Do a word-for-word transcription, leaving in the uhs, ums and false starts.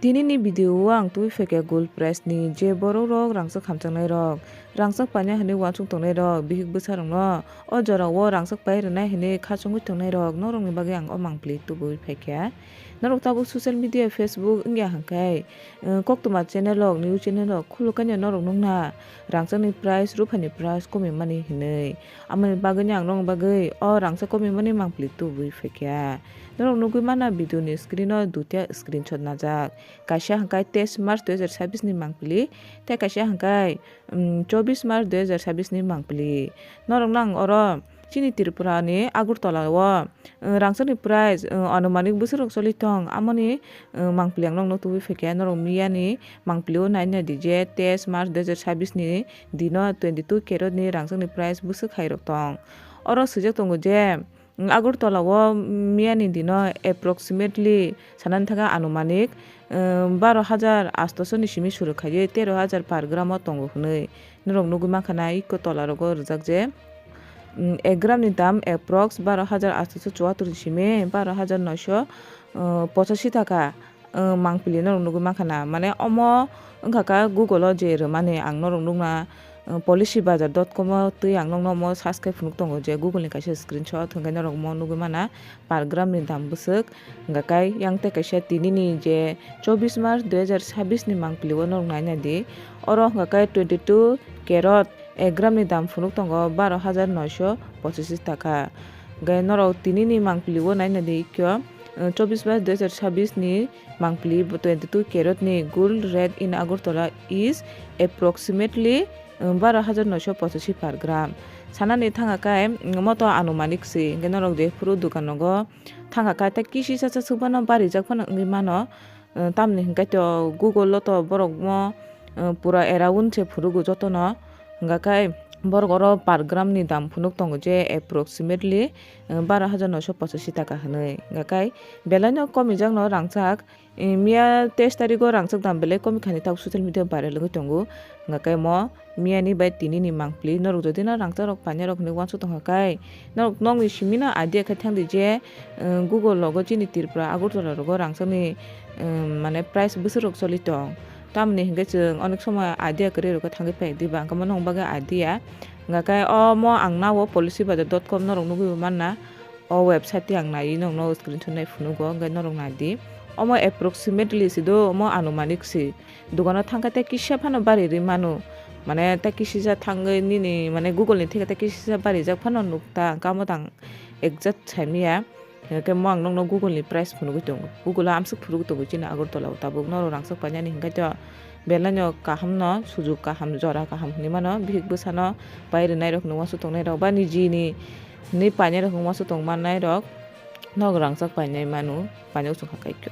Tini ni video o ang twi phaikha gold price ni je borok rok rangchak hamjaknai rok, rangchak paina hinwi uansuk tongnai rok, bihik bwsa rok no o jora o rangchak pai rwnai hinwi kha chongwi tongnai rok, norok ni bagwi ang o mangpili tubui phaikha. Norok tabuk social media Facebook wngya hwnkhe, eh, koktwma channel rok, news channel rok khulukhaino norok nukna rangchak ni price, rupha ni price komimani hinwi. Amoni bagwino ang norokni bagwi o rangchak komimani mangpili tubui phaikha. Norok nugwi mana video ni screen o duita screenshot najak. Kaisa hwnkhe teis March dui hajar sabis ni mangpili, tei kaisa hwnkhe, um, chobis March dui hajar sabis ni mangpili. Norokno ang oro chini Tripura ni Agartala o, uh, rangchak ni price, uh, anumanik bwswk rok choli tong, amoni, uh, mangpili ang norokno tubui phaikha. Norok miya ni mangpili o nai nai di je teis March dui hajar sabis ni dino twenty two carat ni rangchak ni price bwswk hai rok tong. Oro swijak tongo je, mm, Agartala o miya ni dino approximately sanani thangkhe anumanik, mm, baro hajar atso ni simi suru khaiwi tero hajar per gram o tongo hwnwi. Norok nugwi mankha na iko tola rogo rijak je, mm, ek gram ni dam approx baro hajar atso chuatur ni simi baro hajar noisho, uh, pochashi taka. Uh, mangpili norok nugwi mankha na, mane omo wngkha kha Google o je rwmani ang norok nukna, uh, policy bazar dot com o twi ang nokno omo search khai phunuk tongo je Google ni kaisa screenshot hwnkhe norok omo nugwi mana per gram ni dam bwswk. Hwnkha khe yang tei kaisa tini ni je chobis March dui hajar sabis ni mangpili o norok nai nai di, oro hwnkha khe twenty two carat ek gram ni dam phunuk tongo baro hajar noisho pochashi taka. Hwnkhe norok tini ni mangpili o nai nai di khe, uh, chobis March dui hajar sabis ni mangpili bo twenty two carat ni gold rate in Agartala is approximately, um, baro hajar noisho pochashi per gram. Sanani thangkha khe, um, omo to anumanik se, hwnkhe norok jephuru dukan nogo thangkha khe tei kisi chacha swk phano barijak phano wngwi mano. Uh, tamni hwnkhe to Google o to borok mo, uh, pura around se phurugo jotono. Hwnkha khe borok oro per gram ni dam phunuk tongo je approximately, uh, baro hajar noisho pochashi taka hwnwi. Hwnkha khe belai no komijakno rangchak. Eh, miya teis tarikgo rangchak dam belai komikha hinwi tabuk social media viral wngwi tongo. Hwnkha khe mo miya ni bai tini ni mangpili norok jodi no rangchak rok painai rok hinwi uansuk tongkha khe norok nokni simi no idea khai thangdi je, eh, Google rogo chini Tripura Agartala rogo rangchak ni, eh, mane price bwswk rok choli tong. Tamoni hwnkhe chwng onek somoy idea kwrwi rok khe thangwi phai di ba hwnkhe mo nokni bagwi idea. Hwnkha khe omo ang nao policy bazar dot com norok nugwi bo manna. O website tei ang naiwi nokno screenshot nai phunugo, hwnkhe norok nai di. Omo approximately se do, omo anumanik se. Dukano thangkhe tei kisa phano bari rwi mano. Mane tei kisisa thangwi nini, mane Google ni theke tei kisisa barijak phano nuk ta, hwnkhe amo tang exact saimanya. Hwnkhe mo ang nokno Google ni price phunugwi tongo. Google o amswk phunugwi tongo chini Agartala o tabuk norok rangchak painani hwnkhe to belai no kaham no, sujuk kaham, jora kaham hinwi mano. Bihik bwsano pai rwnairok hinwi uansuk tongnairok ba nijini hinwi painairok hinwi uansuk tongmanairok nok rangchak painai mano, painai uansuk kha kaikho.